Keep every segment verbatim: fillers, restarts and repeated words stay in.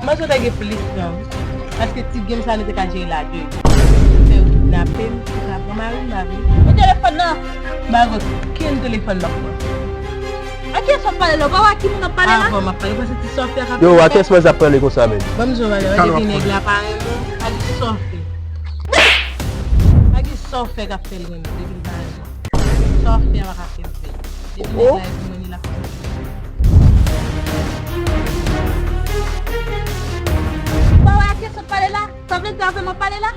Manzè te gen plis tan, wi. Paske ti game sa nou te ka jere l a de. Fè yo kidnape m, pou ka pran mari m, mari m. E telefòn nan? M pa gen okenn telefòn m ap pran. A kiyès w ap pale la? Ou pa wè a ki moun w ap pale la? Avan m ap pale, ou panse ti sòfè k ap... Yo, a kiyès manzè ap pale konsa menm? Ban m di w bagay, ou te di nèg la pa renmen w, a ki sòfè. A ki sòfè k ap fè l renmen w, depi l pa renmen w. Sa w ap fè a pa ka fè m pè. Depi nèg la epi mwen li la fè m pè. Ou pa wè a kiyès w ap pale la? Sa vle di avè m w ap pale la?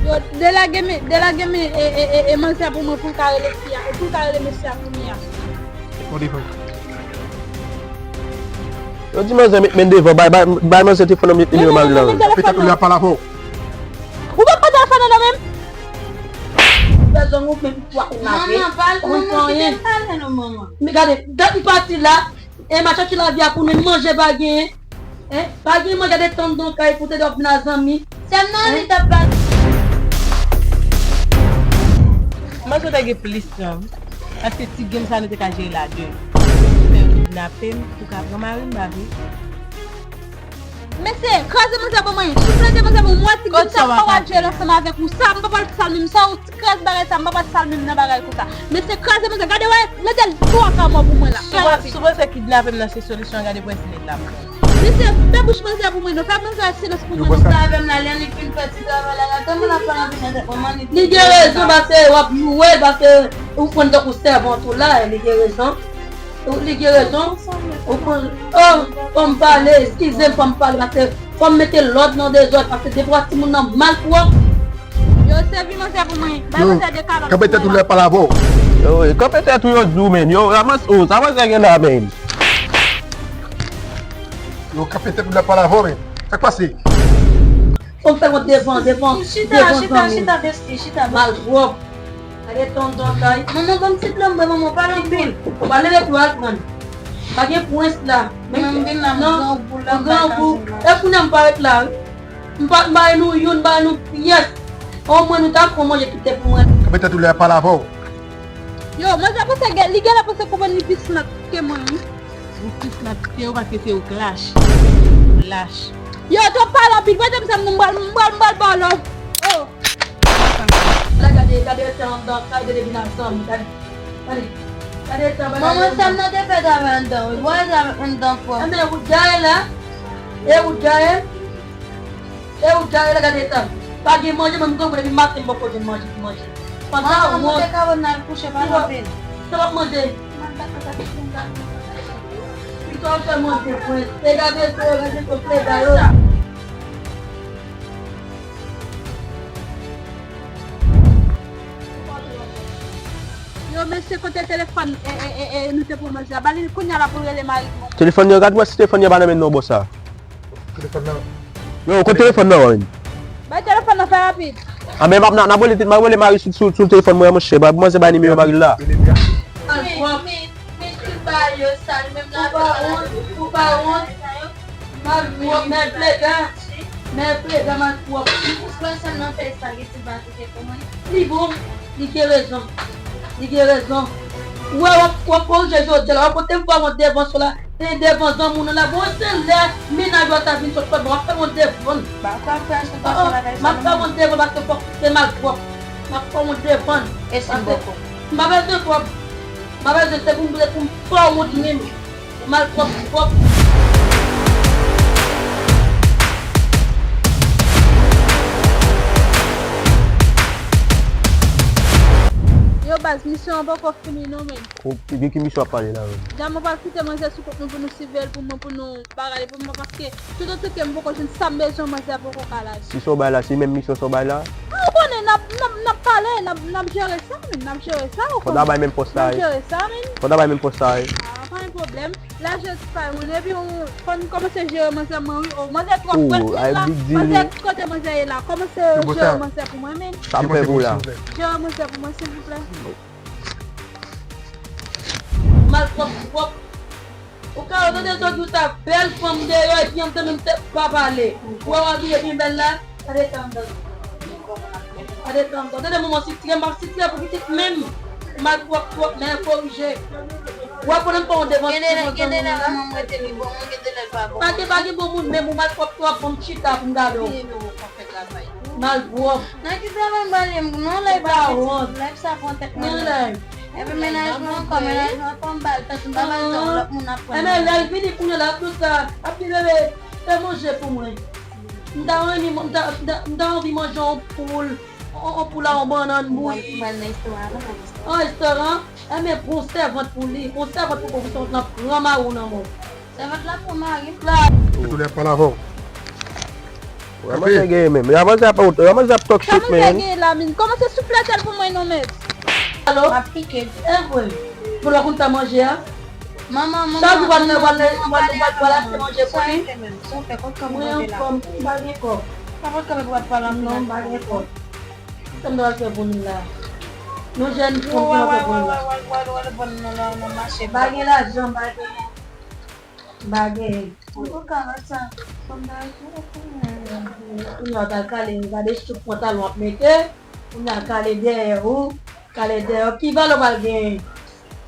Yo, delage men, delage men, e, e, e, e manzè pou mwen pou l ka rele fi a, pou l ka rele mesye a kounye a. Yo di manzè met men devan, bay, bay, bay manzè telefòn nan, met nimewo mari l la. Fè tèt ou lè ap pale avè w. Ou pa pran telefòn nan nan men m? Bezwen ou menm pou ak ou lave. Manman, pa, ou manman, kite m pale non, manman. Men gade, dat m pati la, e m a chèche lavi a pou nou, manje pa genyen. Hein? Pa gen manje de tan nan kay pou te dòmi nan zanmi. Sèm nan li t ap pale. Manzè te gen plis tan, wi. Paske ti game sa nou te ka jere l a de. Fè yo kidnape m, pou ka pran mari m, mari. Mesye, kraze manzè pou mwen. Souple, kraze manzè pou mwen. Ti game sa pa wè jere l ansanm avèk ou. Sa, m pa pral sal menm. Sa, ou ti kraze bagay sa, m pa pral sal menm nan bagay konsa. Mesye, kraze manzè. Gade, wè, lete l twa ka mò pou mwen la. Souple, souple, se kidnape m nan, se solisyon, gade pou wè si nèg la pran. Mesye, fè bouch manzè pou mwen non, fè manzè silans pou mwen non. Sa avè m la, lè li fin fè ti travay la, la, kòman l ap pale anpil nan tèt mwen, li gen rezon, paske w ap joure l, paske ou pran tankou sèvant ou la, li gen rezon. Ou, li gen rezon. Ou pran, oh, fò m pale, eskize m, fò m pale, paske fò m mete lòd nan dezòd, paske depi w a timoun nan malpwòp. Yo, sèvi manzè pou mwen, bay manzè de kalòt pou mwen la. Kanpe tèt ou lè pale avè w. Yo, kanpe tèt ou yo di w, menn. Yo, ramas, oh, sa manzè gen la, menn. Yo, kanpe tèt ou lè pale avè w, men. Sa k pase? Fò m fè kont devan, devan, devan zanmi m. Malpwòp. Gade tonton kay. Manman, ban m ti plan, mwen, manman, pale anpil. Ou pa leve pou al pran. Pa gen prens la. Men m vin la, m grangou la, m pa ka vin la. E kounye a m parèt la, wi. M pa, m pa nou youn, m pa nou pyès. Omwen nou ta pran manje kite pou mwen. Kanpe tèt ou lè pale avè w. Yo, manzè panse gen, li genlè panse konprann li pi smart ke mwen, wi. Ou pi smart ke yo paske se ou k lach. Lach. Yo, twòp pale anpil. Prete m zam nan, m pral, m pral, m pral ba w lòv. Oh. La gade, gade tan anndan kay de depi nan zanmi, gade. Gade. Gade tan bagay. Manman, zam nan te fè travay anndan, wi. Wè zam anndan pwòp. Anben, ou gaye la. E ou gaye. E ou gaye la, gade tan. Pa gen manje, mwen, m grangou depi maten, m poko jwenn manje pou manje. Pandan ou wont. Manman, moute kawon nan kouche, pa anpil. Sa w ap manje? Pito w fè manje, pwens. Te gade to, gade to, pleda yo. Yo, mesye, kote telefòn, e, e, e, e, nou te pran manje a? Ba li kounye a la pou l rele mari l. Telefòn nan, gad wè si telefòn nan pa nan men non, bòs la. Telefòn nan. Yo, kote telefòn nan, menn? Bay telefòn nan, fè rapid. A, men m ap, n ap rele, m ap rele mari sou, sou, sou telefòn mwen, monchè. Ba, manzè bay nimewo mari l la. Men, men, men, tout bagay yo sal, menm la. Ou pa wont, ou pa wont. Malpwòp, men pleda. Men pleda, malpwòp. Ou kwè sèm nan fè sa, gen ti bagay. Li bon, li gen rezon. Li gen rezon. Ou wè, w ap, w ap korije jodi a la. W ap pote m fè wont devan sou la. E devan zanmi w nan la. Bon, se lè mennaj ou a ta vin sot fè bon, w ap fè wont devan l. Ba, w ap fè achte pase bagay sa. M ap fè wont devan l paske fòk se malpwòp. M ap fè wont devan l. E si m bòkò? M pa bezwen kòb. M pa bezwen, se pou m, se pou m fè wont menm. Malpwòp, pwòp. Yo, baz, misyon an poko fini non, men. Ou, de ki misyon w ap pale la, menm? Dam, mwen pral kite manzè sou kont nou pou nou siveye l pou mwen, pou nou bagay pou mwen, paske toutotan ke m poko jwenn sa m bezwen, manzè poko ka lage. Si se w bay la, se menm misyon sa w bay la? A, ou konnen, n ap, n ap, n ap pale, n ap, n ap jere sa, men, n ap jere sa, ou konnen. Fò n ta bay menm pòs la, wi. N ap jere sa, men. Fò n ta bay menm pòs la, wi. A, pa gen pwoblèm. Lajè ti pa yon, epi w, fò n kòmanse jere manzè mwen, wi. O, manzè twòp près la. Manzè, kote manzè ye la? Kòmanse jere manzè pou mwen, men. Sa m fè pou la? Jere manzè pou mwen, silvouplè. Malpwòp, pwòp. Ou ka tande jodi w ta bèl fanm deyò, epi an menm tan w pa pale. Ou wè w abiye byen bèl la? Gade tan m dan. Gade tan m dan. Tande manman sitire, m ap sitire pou pitit menm. Malpwòp, pwòp, men korije. W ap konn ann fè yon devan Gen de lè, gen de lè manman m rete li bon, mwen gen de lè l pa bon. Pa gen, pa gen bon moun, men ou malpwòp twòp pou m chita pou m gade w. Piye nou w konn fè travay. Malpwòp. Nan ki travay m ba li, m non lè Pa wont. Lè sa pran tèt Nan mwen. lè. Epi mennaj mwen ankò, mennaj mwen ankò m ba l, tankou m pa ba l tan, lòt moun ap pran. Enben lè l vini kounye a la, tout sa, ap di bebe, fè manje pou mwen. M ta renmen, m ta, m ta, m ta anvi manje yon poul, yon, yon poul a yon bannann bouyi. Mwen nan istwa avan. An restoran, enben pran sèvant pou li, pran sèvant pou konfisyon lan pran mari w nan men w. Sèvant la pran mari m. La, Yo tou lè ap pale avè w. Wè manje gen menm. Ya manje ap out, ya manje ap talk shit, Kòman sa man. Gen la min? Kòman se souflèt pou mwen non men? alo, M ap pike. e vre. Pou lè konn fè manje a. Manman, manman. Chak jou w al, w al, w al, w al, w al achte manje pou li. Sa w fè, kot kòb Mwen mwen te la. Anfòm, m pa gen kòb. Pa pot kòb pou w ap pale anpil. Non, m pa gen kòb. Sa m ta al fè pou nou la? Nou jèn fanm Wè, sa wè, fè pou wè, nou wè, la? wè, wè, wè, bon, nan, nan, nan mache. M pa gen lajan, m pa gen. M pa gen. Antouka, sa, fòm da Kounye a w ta kale, gade choup pantalon ap mete. Kounye a kale dèyè ou, kale dèyè ou. Ki valè w pral genyen?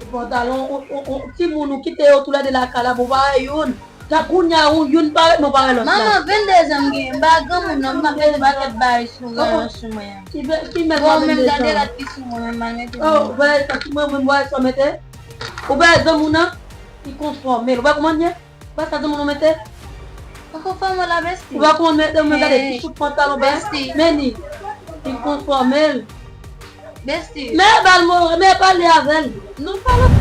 Ou pantalon, ou, ou, ou, timoun ou kite yo toulède lakay la, bon, parèy youn. Tan kounye a, ou, youn parèt, men w parèy lòt la. Manman, vennde zan m genyen, m pa granmoun non, m ap mete pakèt bagay sou mwen, sou mwen. Ki ve- ki mèt Bon, pa menm vennde gade zan? Lòt ki sou mwen, menm pa mete. Oh, ou bay sa sou mwen, mwen bay sa mete. Ou bay zan moun nan, li konfòme. Ou bay kòman l ye? Ou bay sa zan moun nan mete? Poko fè mwen la besti. Ou bay kòman l mete, mwen gade ti choup pantalon bay. Meni. Li konfòme l. Besti. Men bal mo, men pale avè l. Nou pale